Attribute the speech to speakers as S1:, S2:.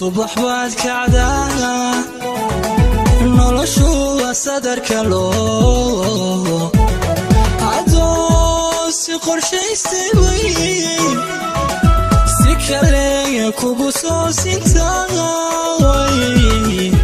S1: Subax baad kacdaa, noloshu waa sadarka loo adoo si qorshaystay way si kale kugu soo sintaa way.